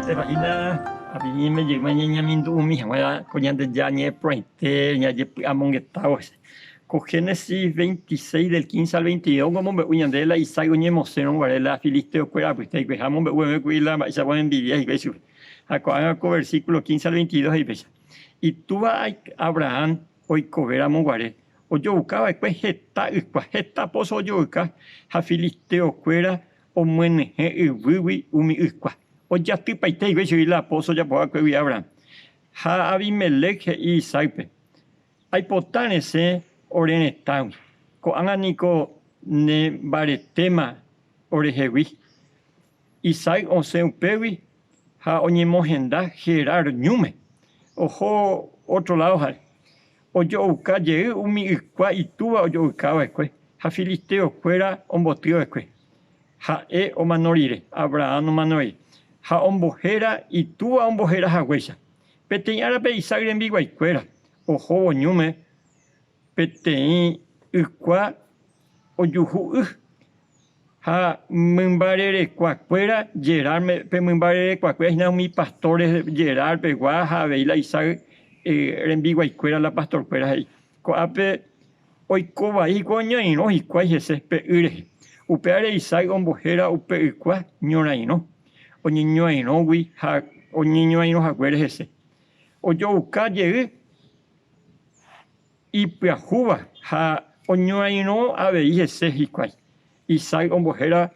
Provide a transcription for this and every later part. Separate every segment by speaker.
Speaker 1: Mba'eichaitépa hína apiñéme jeýma ñañamindu'umi hag̃ua ko Ñandejára ñe'ẽ porãite ñajepy'amongetávo hese. Ko Génesis 26 del 15 al 22 omombe'u ñandéve la Isaac oñemosẽrõ guare la filisteokuéra apytépe ha omombe'u meme kuri la mba'eichagua oenvidia hikuái chupe. Ha ko'ág̃a ko versículo 15 al 22 he'i péicha, Itúva Abraham oikovéramo guare Ojouka va'ekue heta ykua, heta póso ojouka ha filisteokuéra omyenyhẽ yvýgui umi ykua. Ojatypaite hikuái chugui la póso ojapo va'ekuégui Abraham. Ha Abimelec he'i Isaácpe, Aipota resẽ ore retãgui, ko'ág̃a niko ne mbaretéma orehegui. Isaac osẽ upégui ha oñemohenda Gerar ñúme, oho ótro ládo ha'e. Ojo'ouka jey umi ykua itúva ojo'ouka va'ekue ha filistéo kuéra omboty va'ekue. Ha'e omano rire, Abraham omano rire, ha ombohéra itúva ombohéra haguéicha. Peteĩ árape Isaac rembiguái kuéra ohóvo ñúme peteĩ ykua ojuhu y ha mymba rerekua kuéra Gerar pe mymba rerekua kuéra hína umi pastores Gerar pegua ha avei la Isaac rembiguái kuéra la pastor kuéra he'i. Ko'ápe oiko vai hikuái oñorairõ hikuái hese pe y rehe. Upévare Isaac ombohéra upe ykua ñorairõ, oñeñorairõgui ha oñeñorairõ haguére hese. Ojouka jey Ipyahúva ha oñorairõ avei hese hikuái. Isaac ombohéra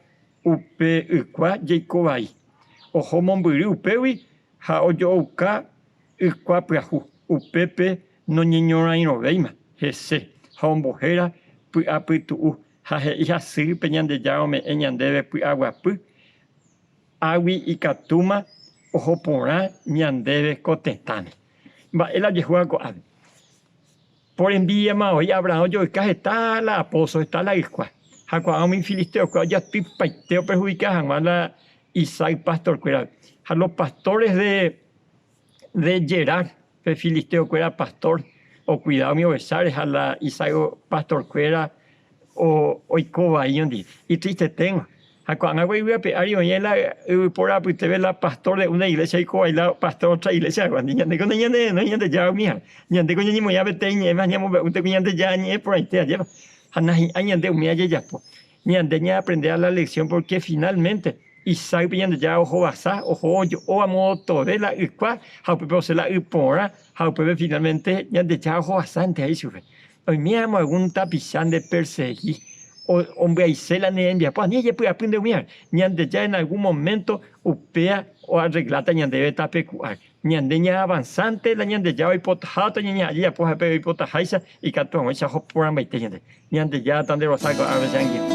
Speaker 1: upe ykua jeiko vai. Oho mombyry upégui ha ojo'ouka ykua pyahu, upépe noñeñorairõvéima hese ha ombohéra py'apytu'u ha he'i hasýpe Ñandejára ome'ẽ ñandéve py'aguapy Águi ikatúma oho porã ñandéve ko tetãme. Mba'e la ojehúva ko'ápe? Por envidiama voi Abraham ojoyka heta la apóso, heta la ykua. Ha ko'ág̃a umi filisteokuéra ojatypaite operhudika hag̃ua la Isaac pastorkuérape. Ha los pastores de de Gerar, pe filisteokuéra pastór, okuida umi ovecháre ha la Isaac pastorkuéra oiko vai ondi. Itristeténgo. Ha ko'ág̃a ko yvy ape ári oĩ la yvypóra apytépe la pastór de una iglésia oiko vai la pastór ótra iglesiaguándi. Ñandéko nañanerenói Ñandejára umíva. Ñandéko ñañemoĩva peteĩ ñe'ẽme ha ñamombe'únte ku Ñandejára ñe'ẽ porãite, ajépa. Ha nahi'ãi ñande umíva jajapo. Ñande ñaaprende la lección porque finalmente Isaácpe Ñandejára ohovasa, oho ojo'o amotove la ykua ha upépe osẽ la y porã ha upépe finalmente Ñandejára ohovasánte he'i chupe. Oiméramo algún tapicha ndepersegi, ombyaise la ne rembiapo, ani ejepy'apy nde umíva. Ñandejára en algún momento upéva oarregláta ñandéve tapeku'áre. Ñande ñaavanzánte la Ñandejára oipotaha toñeñeha'ã jajapo ha'e pe oipotaháicha ikatu hag̃uáicha oho porãmbaite ñande. Ñandejára tanderosa ko'ág̃a che angirũ.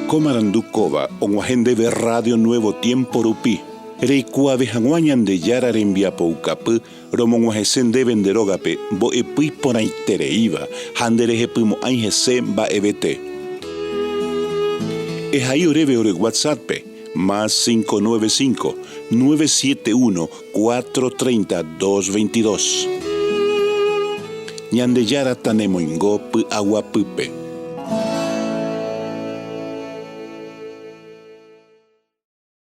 Speaker 2: Ko marandu kóva og̃uahẽ ndéve Radio Nuevo Tiempo rupi, reikuaave hag̃ua Ñandejára rembiapoukapy romog̃uahẽse ndéve nde rógape mbo'epy iporãitereíva ha nderehepymo'ãi hese mba'evete. Ehai oréve ore WhatsApp-pe, más 595 971 430 222. Ñandejára tanemoingo py'aguapýpe.